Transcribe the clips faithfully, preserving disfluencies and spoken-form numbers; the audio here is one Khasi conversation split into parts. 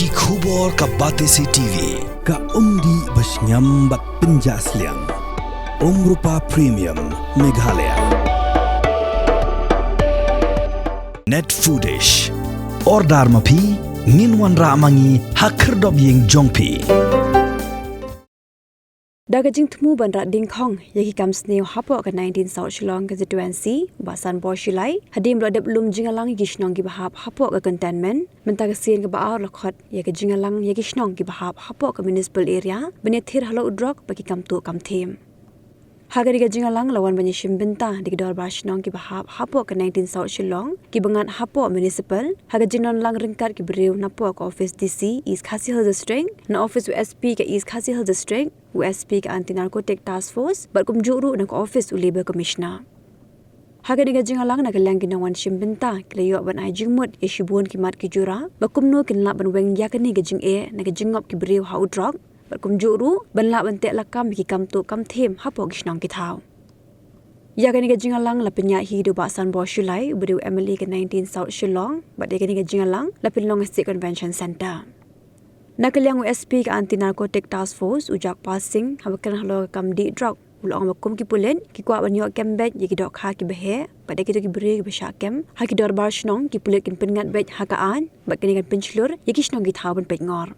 Ki khubor ka Batesi T V, ka umdih ba shngiam bad pynjah sliang. Umrupa Premium, Meghalaya. Net Foodish. Order ma phi, ngin wanrah ma ngi ha khyrdop ïing jong phi. Da ka jingthmu ban rah dingkhong ïa ki kam sniew hapoh ka nineteen South Shillong constituency, Bah Sanbor Shullai, hadien ba la dep lum jingïalang ïa ki shnong kiba hap hapoh ka containment, mynta ka sien kaba ar la khot ïa ka jingïalang ïa ki shnong kiba hap hapoh ka municipal area ban ïathir halor u drok bad ki kam tuh kam thiem. Ha kane ka jingïalang la wan ban ïashim bynta da ki dorbar shnong kiba hap hapoh ka nineteen South Shillong kiba ngat hapoh municipal, ha ka jingdonlang ryngkat ki briew napoh ka office D C East Khasi Hills District, na office u S P ka East Khasi Hills District, u S P ka Anti Narcotic Task Force bad kumjuh ruh na ka office u Labour Commissioner. Ha kane ka jingïalang, na ka liang ki nongwan shim bynta ki la ïoh ban ai jingmut ïa shibun ki mat ki jura ba kumno kin lah ban weng ïa kane ka jingeh na ka jingngop ki briew ha u drok, bad kumjuh ruh ban lah ban teh lakam ïa ki kam tuh kam thiem hapoh ki shnong ki thaw. Ïa kane ka jingïalang la pynïaid hi da u Bah Sanbor Shullai, uba dei u M L A ka nineteen South Shillong, bad ïa kane ka jingïalang la pynlong ha State Convention Centre. Na ka liang u S P ka Anti Narcotic Task Force, u Jagpal Singh, haba kren halor ka kam dih drok, u la ong ba kum ki pulit ki kwah ban ïoh kem beit ïa ki dohkha kiba heh bad ïa kito ki briew kiba shah kem ha ki dorbar shnong, ki pulit kin pynngat beit ha ka aiñ bad kane kan pynshlur ïa ki shnong ki thaw ban peitngor.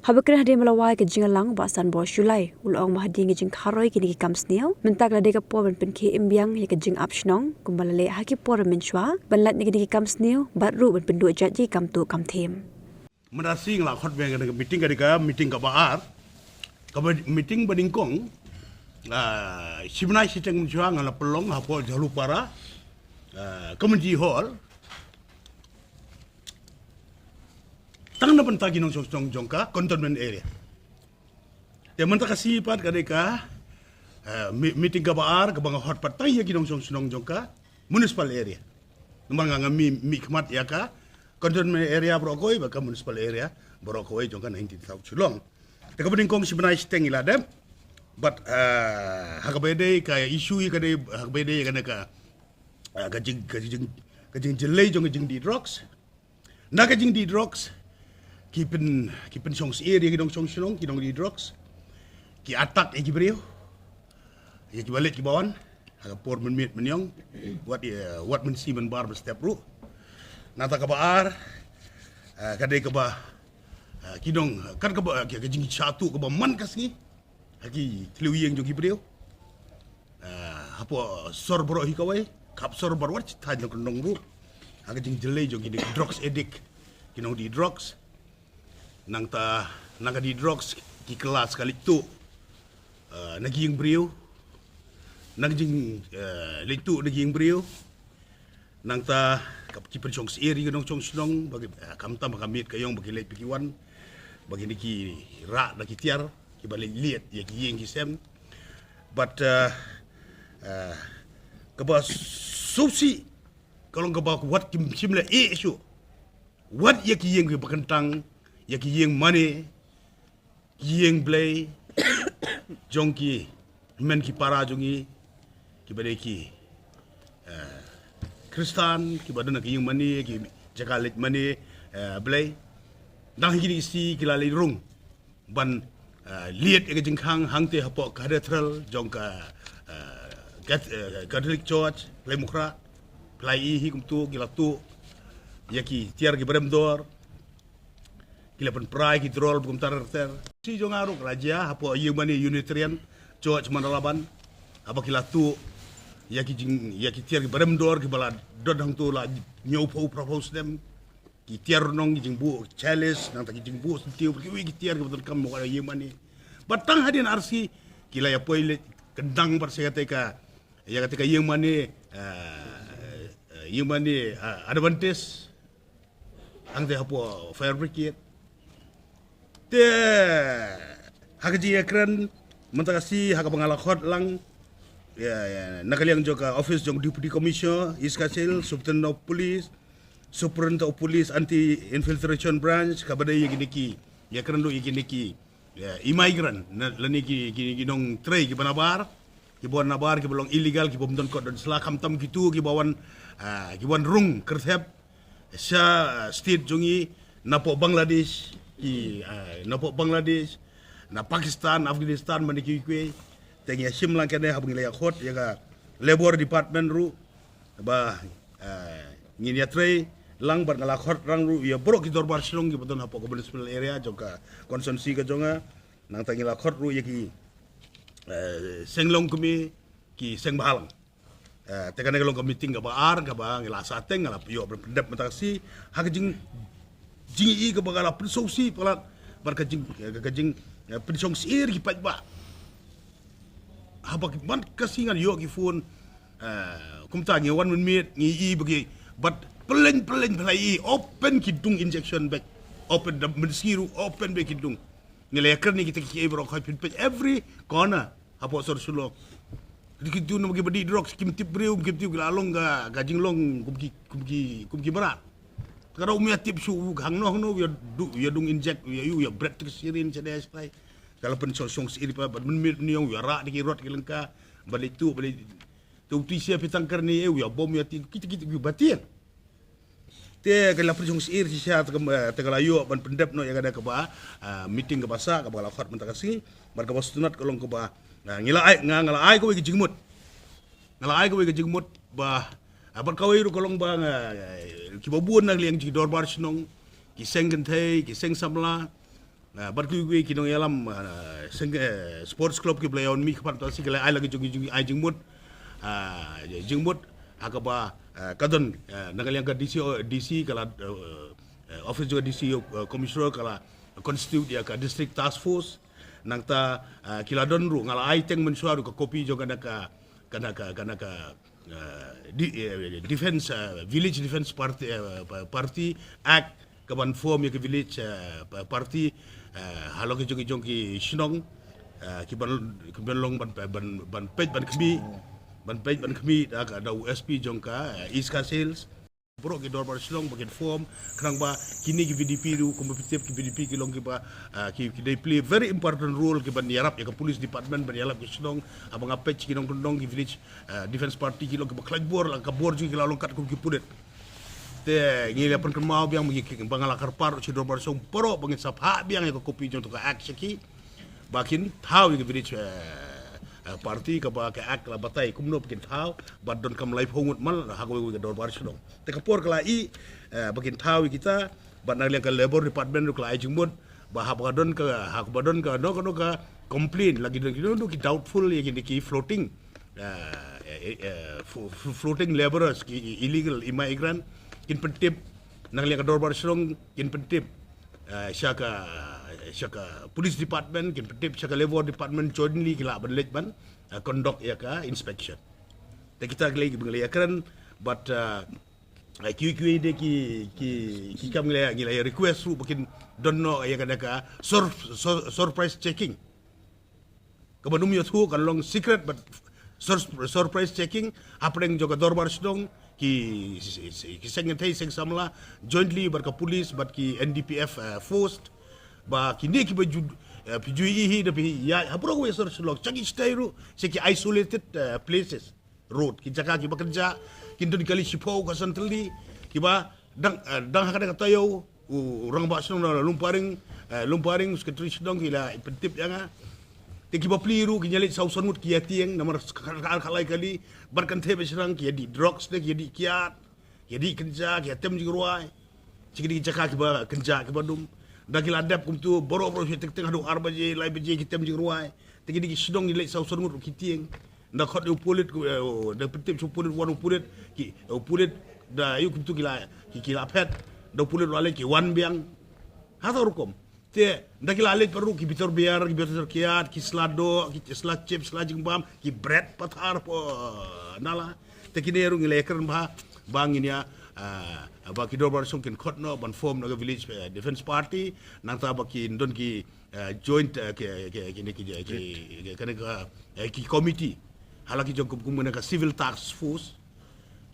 Haba kren hadien ba la wai ka jingïalang, Bah Sanbor Shullai u la ong ba hadien ka jingkharoi kine ki kam sniew, mynta ka la dei ka por ban pynkhie im biang ïa ka jingap shnong kumba la leh ha ki por mynshwa, ban lait na kine ki kam sniew bad ruh ban pynduh jait ïa ki kam tuh kam thiem. Mynta shi nga la khot biang ka meeting, ka dei ka meeting kaba ar, kaba meeting ba nyngkong. Ah, shi bnai shiteng mynshwa nga la pynlong hapoh Jhalupara, ah, Community Hall. Tang na bynta ki nongshong shnong jong ka containment area. Te mynta ka shi pat ka dei ka, eh, mi-, meeting kaba ar kaba nga khot pat tang ïa ki nongshong shnong jong ka municipal area. Namar nga, nga mih, mih khmat ïa ka containment area baroh kawei bad ka municipal area baroh kawei jong ka nineteen South Shillong. Te kaba nyngkong shi bnai shiteng i la dep. Bad, eh, ha kaba dei ka issue ka dei, ha kaba dei ka ne ka, eh, ka jing, ka jing, ka jingjyllei jong ka jingdih drugs. Na ka jingdih drugs, ki pyn, ki pynshong syier ïa ki nongshong shnong, ki nongdih drugs. Ki attack ïa ki briew, ïa kiba leit kiba wan ha ka por mynmiet mynïong. Wat, eh, wat mynsi mynbar mynstep ruh. Nangta kaba ar, eh, ka dei kaba, eh, ki nong, kan kaba, eh, ka jingshah tuh kaba man ka sngi ha ki thliew ïing jong ki briew. Ah, hapoh sor baroh hi kawei, khap sor baroh, wat shi thaiñ nongkyndong ruh. Ha ka jingjyllei jong kine ki drugs addict, ki nongdih drugs. Nangta na ka dih drugs ki kylla sa ka leit tuh, ah, na ki ïing briew. Na ka jing, eh, leit tuh na ki ïing briew. Nangta ka, ki pynshong syier ïa ki nongshong shnong ba ki, eh, khamtam ha ka miet ka ïong ba ki leit ba ki wan, ba kine ki rah da ki tiar kiba leit liat ïa ki ïing ki sem. Bad, eh, eh, kaba sngewsih ka long kaba wat kim shym la ïeh shuh. Wat ïa ki ïing kiba kyntang, ïa ki ïing mane, ki ïing blei jong ki hynmen ki para jong ngi kiba dei ki, eh, Khristan, kiba don ha ki ïing mane, ki jaka leit mane, eh, blei. Dang ha kine ki sngi ki la leit rung ban, eh, liat ïa ka jingkhang hangtei hapoh Cathedral jong ka, eh, Cath-, eh, Catholic Church Laitumkhrah. Phi la ïohi kumto ki la tuh ïa ki tiar kiba rem dor. Ki la pynpra ïa ki drol ba kumta ter ter. Shi jong nga ruh ka la jia hapoh ïing mane Unitarian Church Mandalaban, haba ki la tuh ïa ki jing, ïa ki tiar kiba rem dor kiba la don hangto la hynñiewphew phraphew snem. Ki tiar rnong, ki jingbuh chalice, nangta ki jingbuh syntiew, kiwei ki tiar kiba donkam mo ka ïing mane. Bad tang hadien ar sngi ki la ïa poi leit kyndang bad sa ïa kata ka, ïa kata ka ïing mane, eh, eh, ïing mane, eh, Adventist. Hangtei hapoh fire brigade. Te ha ka jingïakren mynta ka sngi ha kaba nga la khot lang, ïa, ïa, na ka liang jong ka office jong Deputy Commissioner East Khasi Hills, Superintendent of Police, Superintendent of Police Anti Infiltration Branch, kaba dei ïa kine ki, ïakren ruh ïa kine ki, ïa, immigrant, na, lane ki, ki, ki nongtrei kiba nabar, kiba wan nabar, kiba long illegal, kiba ym don kot don sla, khamtam kito kiba wan, ah, kiba wan rung kyrthep sha, ah, state jong ngi napoh Bangladesh, Ki, ah, na pok Bangladesh, na Pakistan, Afghanistan, mane kiwei kiwei. Te ngi ïa shim lang kane haba ngi la ïa khot ïa ka Labour Department ruh ba, ah, ngin ïa trei lang bad nga la khot lang ruh ïa baroh ki dorbar shnong kiba don hapoh ka municipal area jong ka constituency ka jong nga. Nangta ngi la khot ruh ïa ki, eh, seng longkmie, ki seng bhalang. Eh, te kane ka long ka meeting kaba ar kaba ngi la sah teng, nga la ïoh ban pyndep mynta ka sngi ha ka jing, jing i kaba nga la pynsngewsih palat bad ka jing, ka jing, eh, pynsngewsih ki paidbah. Haba ki man ka sngi ngan ïoh ki phone, eh, kumta ngi wan mynmiet ngi i ba ki, bad pyllein pyllein pyllein i open ki dung injection beit, open da mynsngi ruh open beit ki dung. Ngi la ïakren ïa kita kiei baroh, ka pynpeit every corner hapoh sor Shillong. Ki tu namar kiba dih drugs kim tip briew, kim tip ki la long ka, ka jinglong kum ki, kum ki, kum ki mrad. Ka dei um ïa tip shuh hangno hangno u ïa du, u ïa dung inject, u ïa, u ïa bret ki syringe sha dei sha tai. Ka la pynsngewsih ïa pa bad mynmiet mynïong u ïa rah da ki rot ki lyngka. Bad lei tu, bad lei tu, tu sia pi tang kyrni, eh, u ïa bom ïa ti, kita kita kiba tieng. Te ka la pynsngewsih shisha te ka, te ka la ïoh ban pyndep noh ïa kane kaba, ah, meeting kaba sah kaba la khot mynta ka sngi. Bad kaba sngewtynnat ka long kaba, ah, ngi la ai, nga, nga la ai kawei ka jingmut. Nga la ai kawei ka jingmut ba, ah, bad kawei ruh ka long ba nga, eh, kiba bun na ka liang jong ki dorbar shnong, ki seng kynthei, ki seng samla, ah, bad kiwei kiwei ki nongïalam, ah, seng, eh, sports club kiba la ïa wan mih kyrpad mynta ka sngi, ki la ai la ki jong ki jong ki ai jingmut, ah, jingmut ha kaba, ah, ka don, ah, na ka liang ka D C, D C ka la, eh, eh, office jong ka D C, eh, commissioner ka la constitute ïa ka district task force. Nangta, ah, ki la don ruh, nga la ai teng mynshuwa ruh ka copy jong kane ka, kane ka, kane ka, ah, di-, eh, defense, ah, village defense party, eh, pa-, party act, kaban form ïa ka village, eh, pa-, party, eh, halor ki jong ki jong ki shnong, eh, kiban, kiban long ban, ban, ban peit ban khmih, ban peit ban khmih da ka, da u S P jong ka, eh, East Khasi Hills. Baroh ki dorbar shnong ba kin form, khnang ba kine ki V D P ruh, kumba phi tip ki V D P ki long kiba, ah, ki, ki dei play very important role kiban ïarap ïa ka police department, ban ïarap ki shnong, haba nga peit ki nongkyndong ki village, ah, defense party ki long kiba khlaiñ bor, la ka bor jong ki la long katkum ki pulit. Te ngi la pynkynmaw biang ba ngi ki, ba nga la kyrpad ruh sha ki dorbar shnong baroh ba ngin sa phah biang ïa ka copy jong to ka act sha ki. Ba kin thaw ïa ka village, eh, eh, party kaba ka act la batai kumno ba kin thaw, ba donkam laiphew ngut man ha kawei kawei ka dorbar shnong. Te ka por ka la ih, eh, ba kin thaw ïa kita, bad na ka liang ka Labour Department ruh ka la ai jingmut, ba haba ka don ka, haba don kano kano ka complain, la ki don, ki don ki doubtful ïa kine ki floating, eh, eh, eh, flo-, flo-, floating labourers, ki illegal immigrant, kin pyntip, na ka liang ka dorbar shnong, kin pyntip, eh, sha ka, sha ka police department, kin pyntip sha ka labour department, jointly ki lah ban leit ban, eh, conduct ïa ka inspection. Te kita ki lei kiba ngi la ïakren bad, eh, eh, kiwei kiwei de ki, ki, ki kam ngi la, ngi la request ruh ba kin don noh ïa kane ka sur-, sur-, surprise checking. Kaba ym ïathuh, kan long secret, but sur-, surprise checking hapdeng jong ka dorbar shnong, ki, ki seng kynthei seng samla, jointly bad ka police bad ki N D P F, eh, force. Ba kine kiba ju, eh, phi ju ïohi hi da phi ïa, ha baroh kawei sor Shillong, sha ki shnong ruh, sha ki isolated, eh, places, road, ki jaka kiba kynjah, kin don kali shiphew ka san tylli, kiba dang, eh, dang ha kata ka taïew, u, u rangbah shnong na Lumparing, eh, Lumparing, u secretary shnong ki la pyntip ïa nga. Te kiba plie ruh, ki ïaleit saw san ngut ki ïa tieng, namar ka, ka, ka, ka lai kali, bad kynthei ba shynrang, ki ïa dih drugs ne, ki ïa dih kiad, ki ïa dih kynjah, ki ïa tem jingrwai. Sha kine ki jaka kiba kynjah kiba dum. Da ki la dep kumtu, baroh baroh shi teng teng haduh ar baje, lai baje, ki tem jingrwai. Te kine ki shnong ki leit saw san ngut ruh ki tieng. Da khot u pulit, eh, da pyntip sha u pulit, wan u pulit, ki, u pulit, da ïoh kumtu ki la, ki, ki la phet, da u pulit u la leit ki wan biang. Hato rukom. Te, da ki la leit pat ruh ki bitar biar, ki bitar kiad, ki sla doh, ki sla chip, sla jingbam, ki bret pathar po, nala. Te kine ruh ngi la ïakren bha, ba ngin ïa, ah, ba ki dorbar shnong kin khot noh, ban form noh ka village, eh, defense party, nangta ba kin don ki, eh, joint, eh, ki, ki, ki, ki, ki, ki, kane ka, eh, ki committee. Hala ki jong kum, kum kane ka civil task force.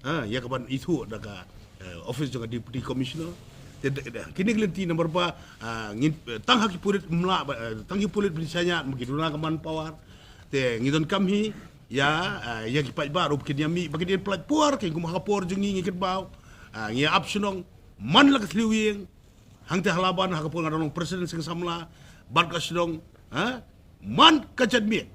Ha, ïa kaban ithuh da ka, eh, office jong ka deputy commissioner. Te, te, te, kine ki lynti namar ba, ah, ngin, eh, tang ha ki pulit mla, ba, eh, tang ki pulit ba shaniah, ma ki duna ka manpower. Te ngi donkam hi, ïa, ah, ïa ki paidbah ruh ba kin ïa mih, ba kin ïa pynlait por, kin kum ha ka por jong ngi ngi kynmaw. Ah, ngi ap shnong, man la ka thliew ïing. Hangta ha Laban, ha ka por nga dang long president seng samla bad ka shnong, ha, man ka janmiet,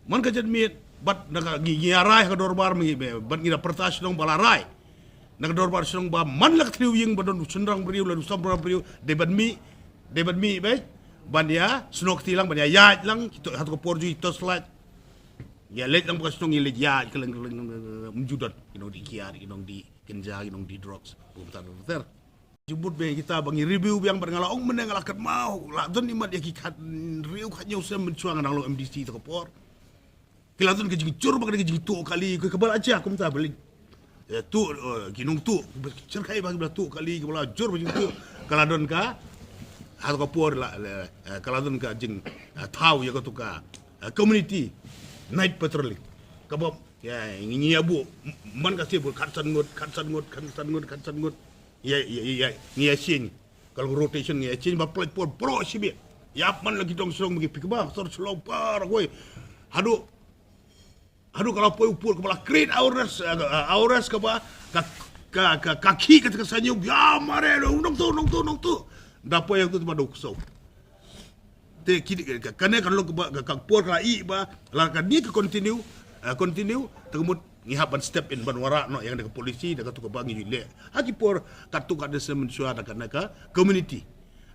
man ka janmiet bad na ka ngi, ngi ïarai ha ka dorbar, ngi, bad ngi da pyrta shnong ba la rai na ka dorbar shnong ba man la ka thliew ïing ba don u shynrang briew lane u samla briew, dei ban mih, dei ban mih beit ban ïa snoh kti lang, ban ïa ïaid lang. Ki to, ha ka por ju i torchlight, ïa leit lang ba ka shnong, ïa leit ïaid kylleng kylleng, um ju don ki nongdih kiad, ki nongdih kynja, ki nongdih drugs, bun ter ter. Jubut be kita ba ngi review biang bad nga la ong mynne, nga la kynmaw la don imat ïa ki khathynriew khathynñiew snem mynshuwa nga dang long M D C ta ka por. Ki la don ka jingjur bad ka jingtuh kali, ka ba la jia kumta ba leit, eh, tuh, eh, ki nongtuh, syrkhei ba ki ba la tuh kali, ki ba la jur ba jingtuh. Ka la don ka, ha ka por la, la, eh, ka la don ka jing, eh, thaw ïa katu ka, eh, community night patrolling. Kaba, ïa, ngi, ngi ïa buh man ka sibul, khatsan ngut, khatsan ngut, khatsan ngut, khatsan ngut. Ïa, ïa, ïa, ïa, ngi ïa change. Ka long rotation, ngi ïa change ba pynlait por baroh shibit. Ïa man la ki dong shnong, ki phi kaba sor shlong par wei. Haduh, haduh ka la poi u por kaba la create awareness, eh, eh, awareness kaba ka, ka, ka, ka khih kata ka saiñiew, ïa mare, nongtuh, nongtuh, nongtuh. Da poi ïa katu ba dei u ksew. Te ki, ka, kane kan long kaba, ka, ka por ka la ih ba la kane ka continue, eh, continue, te ka mut ngi hap ban step in ban wanrah noh ïa kane ka policy da katu kaba ngi ju leh ha ki por katto katne snem mynshuwa da kane ka community,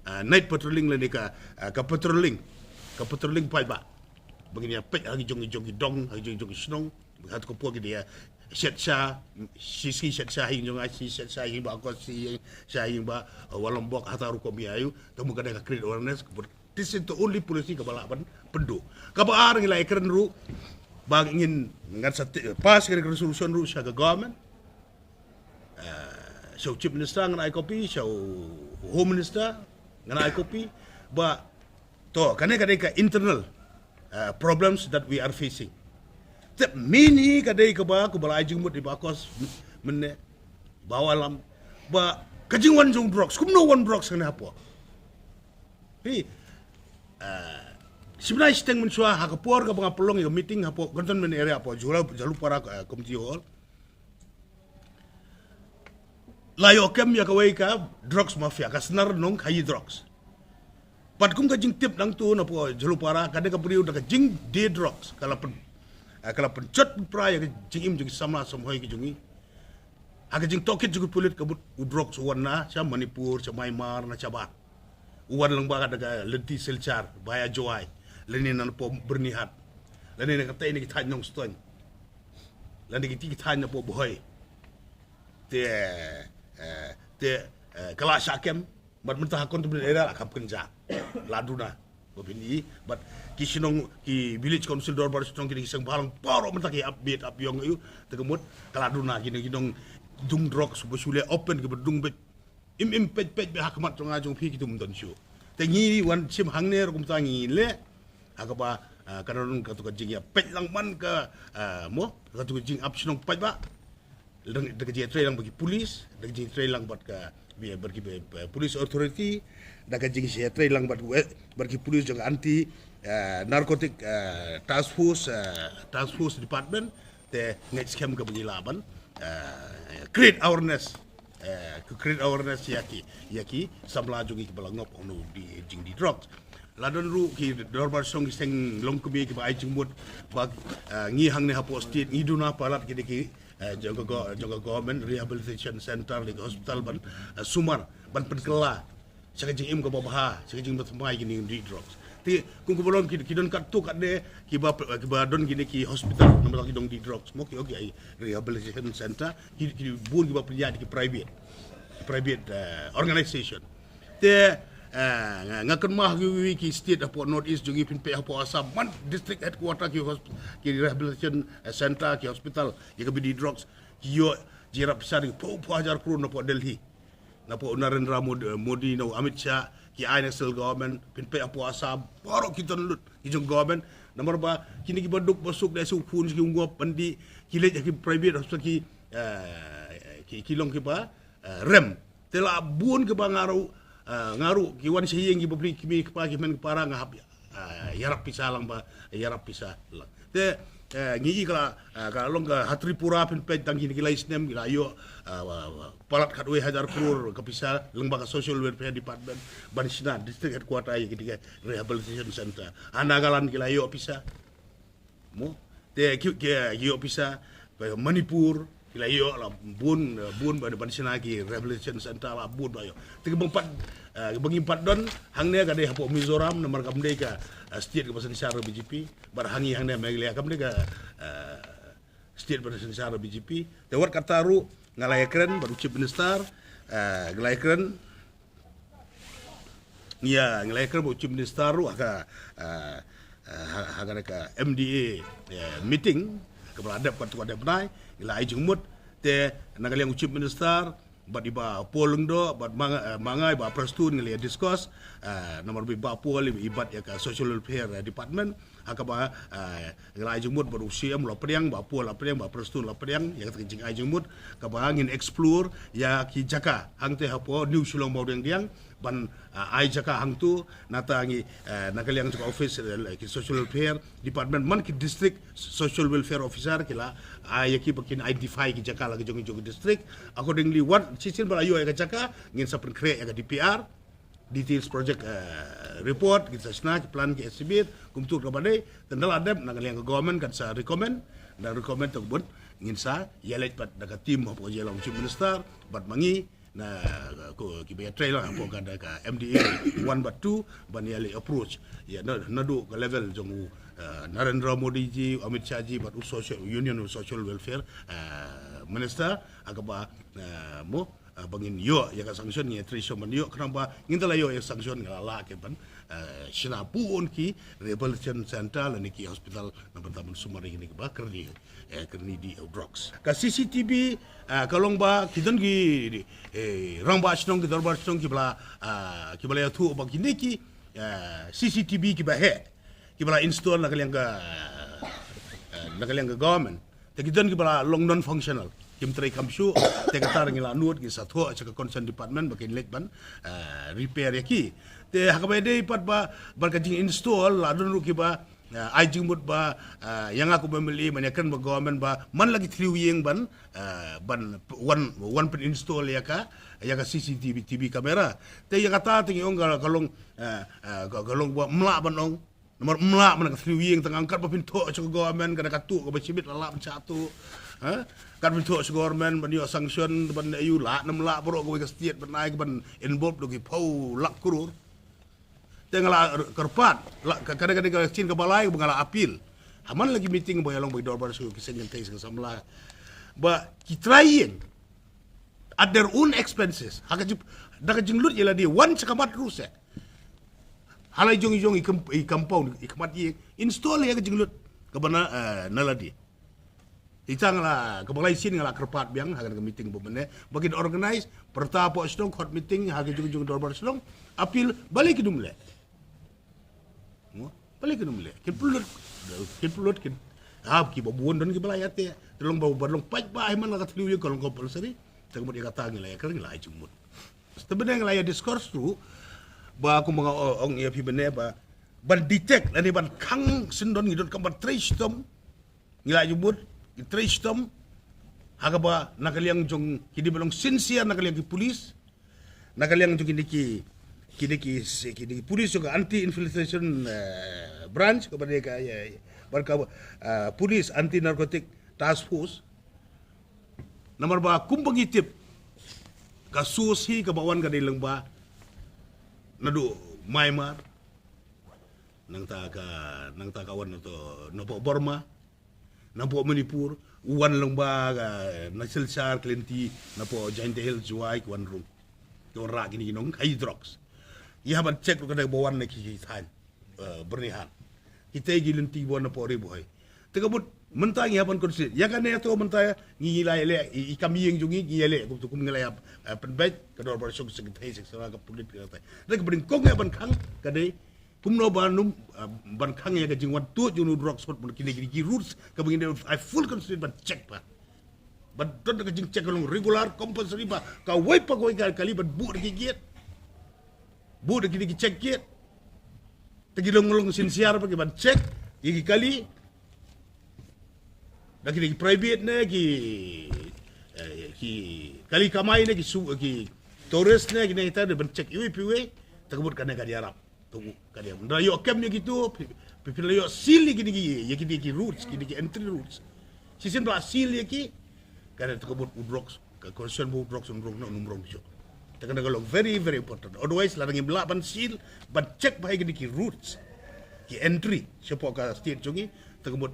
eh, night patrolling lane ka, eh, ka patrolling, ka patrolling paidbah. Ba ngin ïa peit ha ki jong, ki jong ki dong, ha ki jong, jong ki shnong. Bad ha katu ka por ki dei ïa shet sha, shi, shi shet sha hi jong, shi shet sha hi ba ko shi sha hi ba, uh, Walambok, hata rukom ïa ïu, te mut ka dei ka create awareness, ka bud, this is the only policy kaba lah ban pynduh. Kaba ar ngi la ïakren ruh ba ngin, ngan sa ti-, pass ka resolution ruh sha ka government. Uh, sha u Chief Minister ngan ai copy, sha u Home Minister ngan ai copy, ba to, kane ka dei ka internal, uh, problems that we are facing. Te mynne ka dei kaba, kaba la ai jingmut i ba kos mynne, ba Wallam, ba ka jingwan jong drugs, kumno wan drugs kane hapoh. Hi, uh, shibnai shiteng mynshuwa ha ka por kaba nga pynlong ïa ka meeting hapoh Cantonment area hapoh Jula-, Jhalupara, uh, Community Hall. La ïoh kem ïa kawei ka drugs mafia, ka Snar Nongkhaïi drugs. Pat kum ka jingtip nangtu napoh Jhalupara, ka dei ka briew da ka jingdie drugs, ka la pyn, eh, ka la pynjot pynpra ïa ka jingim jong ki samla samhoi ki jong ngi. Ha ka jingtohkit jong ki pulit ka mut u drugs u wan na sha Manipur, sha Myanmar, na shabar. U wan lyngba ka da ka lynti Silchar, via Jowai, lane napoh Byrnihat, lane na katei na ki thaiñ Nongstoiñ, lane ki, ki thaiñ napoh Bhoi. Te, eh, te, eh, ka la shah kem, bad mynta ha Cantonment area la kham kynjah, la duna. Ba phin i, bad ki shnong, ki village council dorbar shnong, ki dei ki seng bhalang baroh mynta ki ap bieit ap ïong ïa u, te ka mut ka la duna, ki nong, ki nongdung drugs ba shu leh open, kiba dung beit im im peit peit beit ha khmat jong nga jong phi, kitu ym don shuh. Te ngi wan shim hangne ruh kumta ngi leh, ha kaba, ah, ka don katu ka jingïapeit lang man ka, ah, mo, katu ka jingap shnong paidbah. Da ka jingïatreilang bad ki police, da ka jingïatreilang bad ka, bad ki, eh, police authority, da ka jingïatreilang bad, eh, bad ki police jong anti, eh, narcotic, eh, task force, eh, task force department, te ngeit skhem kaba ngi lah ban, eh, create awareness, eh, to create awareness ïa ki, ïa ki samla jong ngi kiba la ngop ha u jingdie drugs. La don ruh ki dorbar shnong ki seng longkmie kiba ai jingmut ba, eh, ngi hangne hapoh state ngi duna palat ki dei ki, eh, jong ka go-, jong ka government rehabilitation center, lane hospital ban, eh, sumar, ban pynkylla sha ka jingim kaba bha, sha ka jingim ba thymmai kine ki dih drugs. Te kum kaba long ki, ki don katto katne kiba, kiba don kine ki hospital namar ki dong dih drugs. Mo ki, ki ai rehabilitation center, ki, ki bun kiba pynïaid ki private, private, eh, organization. Te, eh, nga, nga kynmaw ha kiwei ki state hapoh North East jong ngi, phin peit hapoh Assam, man district headquarter ki hosp-, ki rehabilitation, eh, center, ki hospital ïa kiba dih drugs, ki ïoh jingïarap pisa da ki phew phew hajar klur napoh Delhi. Napoh u Narendra Mod-, eh, Modi, na u Amit Shah, ki ai na central government, phin peit hapoh Assam, baroh ki don lut ki jong government. Namar ba kine kiba duk ba suk da suk phun ki ngop ban dih, ki leit ha ki private hospital ki, eh, ki, ki long kiba, eh, rem. Te la bun kiba nga ruh, eh, nga ruh ki wan sha ïing kiba plie kmie kpa ki hynmen ki para nga hap, eh, ïarap pisa lang ba, ïarap pisa lang. Te Eh, ngi i ka la, eh, ka long ka ha Tripura phin peit tang kine ki lai snem ki la ïoh, eh, wa- wa- palat khatwei hajar klur ka pisa lyngba ka Social Welfare Department ban shna district headquarter ïa kine ki rehabilitation center. Ha Nagaland ki la ïoh pisa. Mo, te ki ki ïoh pisa, ba Manipur ki la ïoh la bun, eh, bun ba ban shna ki rehabilitation center la bun ba ïoh. Te ki bang pat, eh, ki bang pat don hangne ka dei hapoh Mizoram namar kam dei ka, eh, state ka ba synshar B J P. Bad hangi hangne Meghalaya kam dei ka, eh, state ba synshar B J P. Te wat kata ruh nga la ïakren bad u Chief Minister, eh, nga la ïakren Ïa, ngi la ïakren bad u Chief Minister ruh ha ka, ah, ah, ha, ha ka, ka M D A, eh, meeting kaba la dep katto katne bnai, ngi la ai jingmut. Te na ka liang u Chief Minister bad i Bah Paul Lyngdoh bad ma nga, eh, ma nga i Bah Prestone ngi la ïa discuss, ah, namar ba i Bah Paul i, i bat ïa ka Social Welfare, eh, Department. Ha kaba, eh, ngi la ai jingmut bad u C M la pdiang, Bah Paul la pdiang, Bah Prestone la pdiang ïa kata ka jingai jingmut kaba ngin explore ïa ki jaka hangta hapoh New Shillong Mawdiangdiang ban, eh, ai jaka hangtu. Nata ngi, eh, na ka liang jong ka office, eh, ki Social Welfare Department man ki District Social Welfare Officer ki la ai ïa ki ba kin identify ki jaka la ki jong jong ki district. Accordingly wat shisien ba la ïoh ïa ka jaka ngin sa pynkhreh ïa ka D P R, details project, eh, report, kin sa shna ki plan ki estimate kumtu kaba dei. Te ynda la dep na ka liang ka government kan sa recommend, da recommend to bun ngin sa ïaleit pat da ka team hapoh jong u Chief Minister bad ma ngi na ko ki ba ïatrei la hapoh ka da ka M D A one bad two ban ïaleit approach ïa na, naduh ka level jong u, eh, Narendra Modi ji, Amit Shah ji bad u social union, u social welfare, eh, minister ha kaba, eh, mo ah, ba ngin ïoh ïa ka sanction, ngi trei shuh ban ïoh, khnang ba ngin da la ïoh ïa ka sanction ngi la lah ki ban, eh, shna bun ki rehabilitation center lane ki hospital na bynta ban sumar ïa kine kiba kyrni, eh, kyrni dih ïa u drugs. Ka C C T V, eh, ka long ba ki don ki, eh, rangbah shnong, ki dorbar shnong kiba la, ah, kiba la ïathuh ba kine ki, eh, C C T V kiba heh kiba la install na ka liang ka, eh, na ka liang ka government. Te ki don kiba la long non functional, kim trei kam shuh. Te kata ngi la nud, ngi sa thoh sha ka concern department ba kin leit ban, eh, repair ïa ki. Te ha kaba dei pat ba, ba ka jing install la don ruh kiba, eh, ai jingmut ba, eh, ïa nga kum M L A ban ïakren bad government ba man la ki three ïing ban, eh, ban wan, wan pyn install ïa ka, ïa ka C C T V, T V camera. Te ïa kata te ngi ong ka, ka long, eh, eh, ka, ka long ba mlah ban ong. Namar mlah man ka three ïing tang angkat ba pynthoh sha ka government ka da ka tuh kaba shibit la lah ban shah tuh. Ha? Kat pynthoh sha government ban ïoh sanction ban ïoh lah, nam lah baroh kawei ka state ban ai ban involve da ki phew lak klur. Te nga la kyrpad, la ka, ka da ka da ka sien kaba lai ba nga la appeal. Ha man la ki meeting ba ïalong ba ki dorbar sha ki seng kynthei seng samla. Ba ki trai ïing at their own expenses. Ha ka jing, da ka jinglut ïa lade wan sha ka mat ruh seh. Ha la i jong i jong i kam, i compound i khmat ïing install ïa ka jinglut kaba na, eh, na lade. I tang la kaba lai sien nga la kyrpad biang ha ka meeting ba mynne ba kin organize pyrta hapoh shnong khot meeting ha ka jong jong dorbar shnong appeal balei kin ym leh. Mo, balei kin ym leh? Kin pynlut, kin pynlut kin. Ha, kiba bun don kiba la ïa te. Te long ba, ba long paidbah hi man la ka three ïing ka long compulsory. Te ka mut ïa kata ngi la ïa kren ngi la ai jingmut. Te bynta ngi la ïa discuss ruh ba kumba nga o-, ong ïa phi mynne ba ban detect lane ban khang syndon ngi donkam ban trei shitom. Ngi la ïa bud, ngi trei shitom ha kaba na ka liang jong kine ba long sincere na ka liang ki police, na ka liang jong kine ki, kine ki, kine ki police jong ka anti infiltration, eh, branch kaba dei ka, eh, bad ka, eh, police anti narcotic task force. Namar ba kumba ngi tip ka source hi kaba wan ka dei lyngba naduh Myanmar, nangta ka, nangta ka wan na to, napoh Burma, napoh Manipur, u wan lyngba ka, na Silchar, Klinti, napoh Jaintia Hills, Jowai, ki wan rung. Ki wan rah kine ki nongkhaii drugs. Ïa ban check ruh ka dei ba wan na ki, ki thaiñ, eh, Byrnihat. Kita ki lynti ba wan napoh Ri Bhoi. Te ka mut mynta ngi hap ban concentrate. Ïa kane to mynta ngi la ïaleh, i, i kam ïing jong ngi, ngi ïaleh, kum to kum ngi la ïa, eh, pynbeit, ka dorbar shnong, secretary, secretary, ka pulit, ka tai. Te kaba nyngkong ïa ban khang, ka dei, kumno ba nym, eh, ban khang ïa ka jingwan tuh jong u drugs, bad kine, kine ki routes, kaba ngin dei, I full concentrate ban check pat. Ban don ka jingcheck ka long regular, compulsory ba, kawei pa kawei ka kali ban buh da ki gate. Buh da kine ki check gate. Te ki long long sincere ba ki ban check ïa ki kali. Na kine ki private ne ki, eh, ki kali kamai ne ki su, ki tourist ne kine kita de ban check iwei pa iwei, te ka mut kane ka ïarap. Te ka ïarap. Nda ïoh kem ïa kitu, phi, phi, phi la ïoh seal ïa kine ki, ïa kine ki routes, kine ki entry routes. Shisien ba la seal ïa ki, kane te ka mut u drugs, ka concern ba u drugs un rung na un rung shuh. Te kane ka long very, very important. Otherwise, lada ngim lah ban seal, ban check ba ïa kine ki routes, ki entry shapoh ka state jong ngi, te ka mut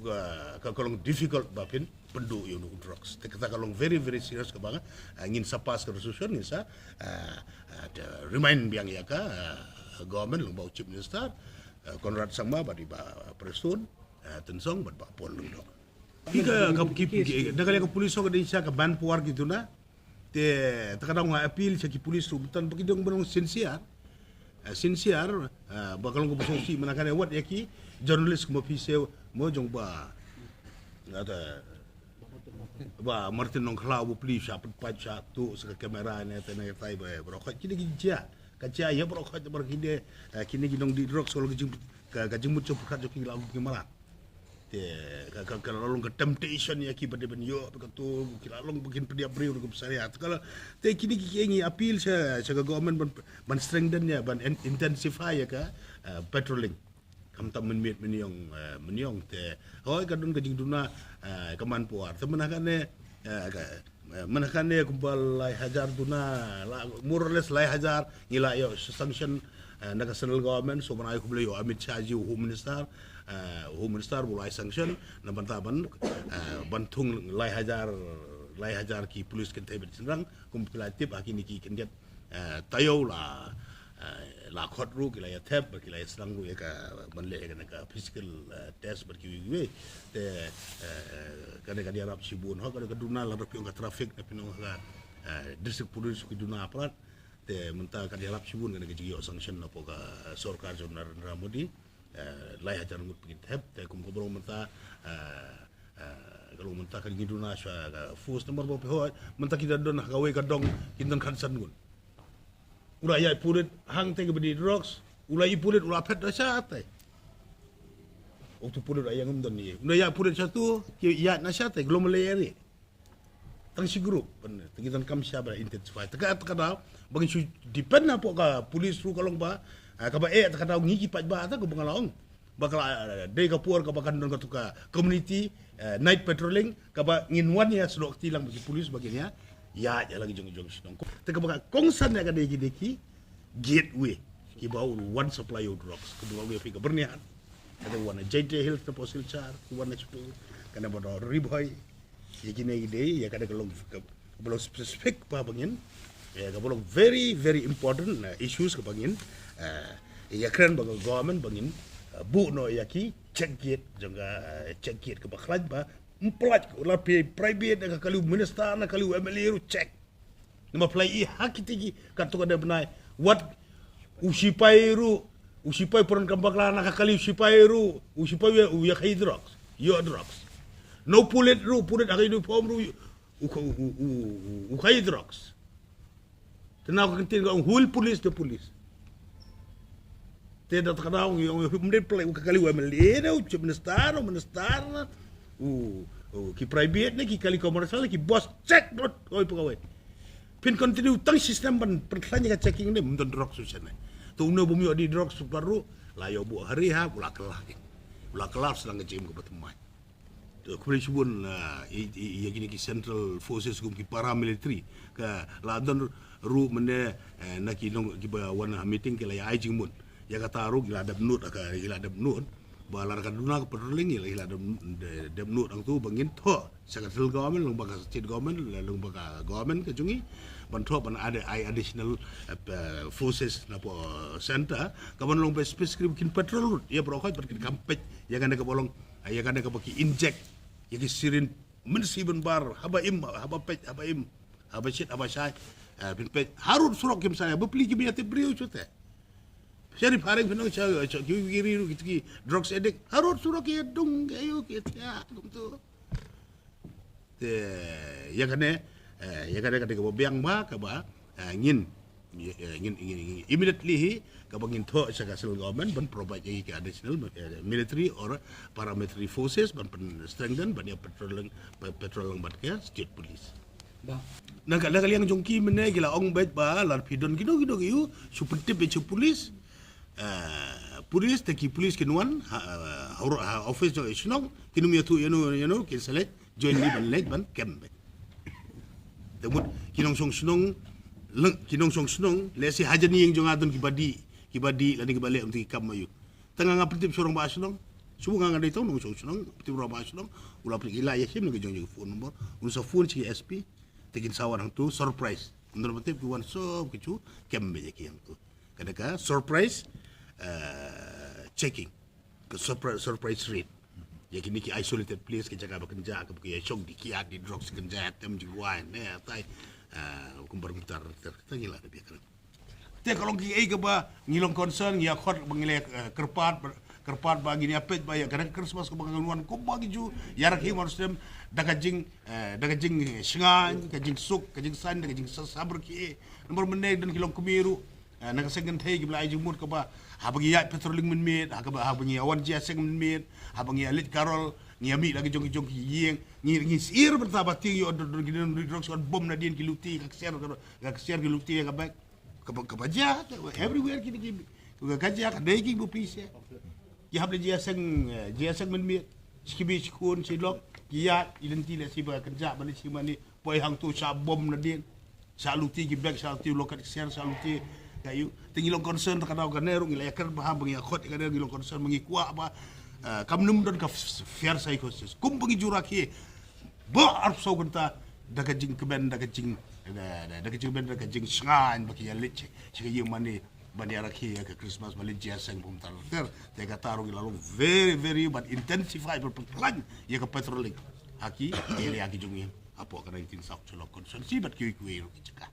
ka, ka, ka long difficult ba phin pynduh ïa u drugs. Te kata ka long very, very serious kaba nga, ah, ngin sa pass ka resolution, ngin sa, ah, ah, te remind biang ïa ka, ah, government, lyngba u Chief Minister, ah, Conrad Sangma, bad i Bah Prestone, ah, Tynsong, bad Bah Paul Lyngdoh. Ki ka, ka, ki, ki, na ka liang ka police ka dei sha ka manpower ki duna. Te, te ka dang nga appeal sha ki police ruh, tang ba ki dang ban long sincere. Eh, sincere, eh, ba ka long kaba sngewsih mynta kane wat ïa ki journalist kumba phi shu mo jong Bah, ata, Bah Martin Nongkhlaw, ba plie sha pynpait sha tu sha ka kamera ne te ne tai ba, baroh khoit kine ki jia. Ka jia ïa baroh khoit baroh kine, eh, kine ki nongdih drugs ka long ka jing, ka, ka jingmut jingpyrkhat jong ki la ki mara. Te ka, ka, ka la long ka temptation ïa ki ba dei ban ïoh, ba ka tu ki la long ba kin pynïap briew ruh ka bsa ïa. Te ka la, te kine ki, ki ngi appeal sha, sha ka government ban, ban strengthen ïa, ban in-, intensify ïa ka, eh, patrolling. Khamtam mynmiet mynïong, eh, mynïong te. Hoi ka don ka jingduna, eh, ka manpower. Te mynta kane, eh, ka, eh, mynta kane kumba lai hajar duna, la, more or less lai hajar, ngi la ïoh sanction, eh, na ka central government, so mynta kumba la ïoh Amit Shah ji u Home Minister, eh, Home Minister ba la ai sanction, na bynta ban, eh, ban thung lai hajar, lai hajar ki police kynthei bad shynrang, kum phi la tip ha kine ki khyndiat, eh, taïew la, eh, la khot ruh ki la ïa thep, bad ki la ïa sdang ruh ïa ka ban leh ïa kane ka physical, eh, test bad kiwei kiwei. Te, eh, kane ka dei ïarap shibun, ho kane ka duna la ruh phi ong ka traffic, na phi ong ka, eh, district police ki duna palat. Te mynta ka dei ïarap shibun kane ka jingïoh sanction na pok ka, eh, sorkar jong Narendra Modi. Eh, lai hajar ngut phi thep, te kum ka brong mynta, eh, eh, ka long mynta ka ngi duna sha ka force number ba phi hoi, mynta ki da don ha kawei ka dong, ki don khatsan ngut. U la ïa pulit hangtei kaba dih drugs, u la ïa pulit, u la phet da shatei. Oktu pulit u la ïa ngam don ïa. U la ïa pulit shatu, ki ïa na shatei, global area. Tang shi group, pyn, te ngi donkam sha ba intensify. Te ka, te ka daw, ba ngin shu depend na pok ka police ruh ka long ba, ah, kaba eh, te ka daw ngi ki paidbah, te ka ba nga la ong. Ba ka la, eh, dei ka por kaba kan don katu ka community, eh, night patrolling, kaba ngin wan ïa sdok ti lang bad ki police ba ngin ïa, ïa, ïa la ki jong, jong shnong. Te kaba ka kongsan ïa ka dei ki dei ki gateway, kiba u wan supply u drugs, kaba u ïa phi ka Byrnihat. Ka dei wan na Jaintia Hills na Silchar, ki wan na Chittoor, kane ba don Ri Bhoi, ïa kine ki dei, ïa kane ka long ka, kaba long specific ba ngin, ïa kaba long very, very important, uh, issues kaba ngin, uh, ïa kren ba ka government ba ngin, uh, buh noh ïa ki check gate, jong ka, uh, check gate kaba khlaiñ ba, ym pynlait, la phi private na ka kali u minister, na ka kali u M L A ruh check. Namar phi la ïohi ha kiti ki, katto katne bnai. Wat u sipai ruh, u sipai pyndonkam bakla na ka kali u sipai ruh, u sipai u ïa, u ïa khaïi drugs, ïoh drugs. Na u pulit ruh, pulit ha ka uniform ruh, u, u, u khaïi drugs. Te na ka ktien ka ong, who will police the police? Te da ka daw ngi ong, ym dei pynlait u ka kali u M L A ne, u chief minister, u minister ne, u, u ki private ne, ki kali commercial, ki boss, check dot, oi pa kawei. Phin continue tang system ban pynkhlaiñ ïa ka checking ne, ym don drugs shuh shane. Te une bym ïoh dih drugs shuh pat ruh, la ïoh buh ha rehab, u la kylla. U la kylla sdang ka jingim kaba thymmai. Te khublei shibun, ah, i, i, ïa kine ki central forces kum ki paramilitary. Ka la don ruh mynne, eh, na ki nong kiba wan ha meeting ki la ïa ai jingmut. Ïa kata ruh ki la dep nud, ka, ki la dep nud. Ba la ka duna ka patrolling ki la, ki la dep, de-, dep nud hangtu ba ngin thoh sha ka central government, lyngba ka state government, lyngba ka government ka jong ngi. Ban thoh ban ada, ai additional, eh, forces na pdeng center. Ka ban long ba specific kin patrol ruh. Ïa baroh khoit ba kin kam peit. Ïa kane kaba long, ïa kane kaba ki inject ïa ki syringe mynsiem ban bar, haba im, haba peit, haba im, haba shit, haba shai. Eh, phin peit harud surok kim sa ïa, ba plie kim ïa tip briew shuh te. Shari phareng phin ong sha, sha ki, ki ri ruh ki, ki drugs addict. Harud surok ki ïa dung, ki ïa, ki ïa, kumtu. Te ïa kane, eh, ïa kane ka dei kaba biang ba kaba, eh, ngin, Ngin, ngin, ngin immediately hi kaba ngin thoh sha ka central government ban provide ïa ki additional military or paramilitary forces ban pyn strengthen ban ïa patrolling, patrolling bad ka state police. Na ka, na ka liang jong ki mynne ki la ong beit ba lada phi don kino kino ki ïu, shu pyntip beit sha police. Police te ki police kin wan ha office jong i shnong, kin ym ïathuh ïano ïano, kin sa leit jointly ban leit ban kem beit. Te mut ki nongshong shnong, ki nongshong shnong lehse hajan ïing jong nga don kiba dih, kiba dih lane kiba leh ym te ki kam ma ïu. Te nga, nga pyntip sha u rangbah shnong. Shu nga, nga dei tang nongshong shnong, pyntip u rangbah shnong, u la pynlait ïa shim na ka jong ka phone number, un sa phone sha ki S P. Te kin sa wan hangto surprise. Ym don ba tip, ki wan sop ki shu kem beit ïa ki hangto. Ka dei ka surprise checking, ka surprise raid ïa kine ki isolated place, ki jaka ba kynjah, kaba ki ïa shong ki kiad, ki drugs, kynjah, tem, jingwai ne tai. Kumba kumta ter ter, te ngi la da biang. Te ka long kiei kaba ngi long concern, ngi ïa khot ba ngi la kyrpad, kyrpad ba ngin ïa peit ba ïa ka Christmas kaba ngan wan kumba ki ju ïa rakhe mar stem da ka jing, da ka jingshngaiñ, ka jingsuk, ka jingsaiñ, da ka jingsabriew. Namar mynne don ki longkmie ruh na ka seng kynthei kiba la ai jingmut kaba haba ngi ïaid patrolling mynmiet, haba ngi ïa wan jia seng mynmiet, haba ngi ïa leit carol, ngi ïa mih la ki jong ki jong ki ïing, ngi, ngi sir bynta ba tieng ïoh don ki drugs, wan bom nadien ki luti, ka ksiar, ka ksiar ki luti ïa ka bag. Kaba, kaba jia everywhere ki, ki ka jia ka dei ki bupi se. Ki hap leit jia seng, jia seng mynmiet, shi kmie shi khun shi lok, ki ïaid, i lynti lehse ba kynjah mane shi mane, poi hangto shah bom nadien. Shah luti ki bag, shah luti u locket ksiar, shah luti ka ïu. Te ngi long concern, ta ka daw kane ruh ngi la ïa kren bha ba ngi ïa khot ïa kane, ngi long concern ba ngi kwah ba kam nym don ka fear psychosis. Kumba ngi ju rakhe ba arphew saw kynta da ka jingkmen, da ka jing, da ka jingkmen, da ka jingshngaiñ ba ki ïa leit sha ka ïing mane ban ïa rakhe ïa ka Christmas, ban leit jia seng bym ter ter. Te kata ruh ngi la long very, very ban intensify, ban pynkhlaiñ ïa ka patrolling ha ki area ki jong ngi hapoh ka nineteen South Shillong constituency bad kiwei kiwei ruh ki jaka.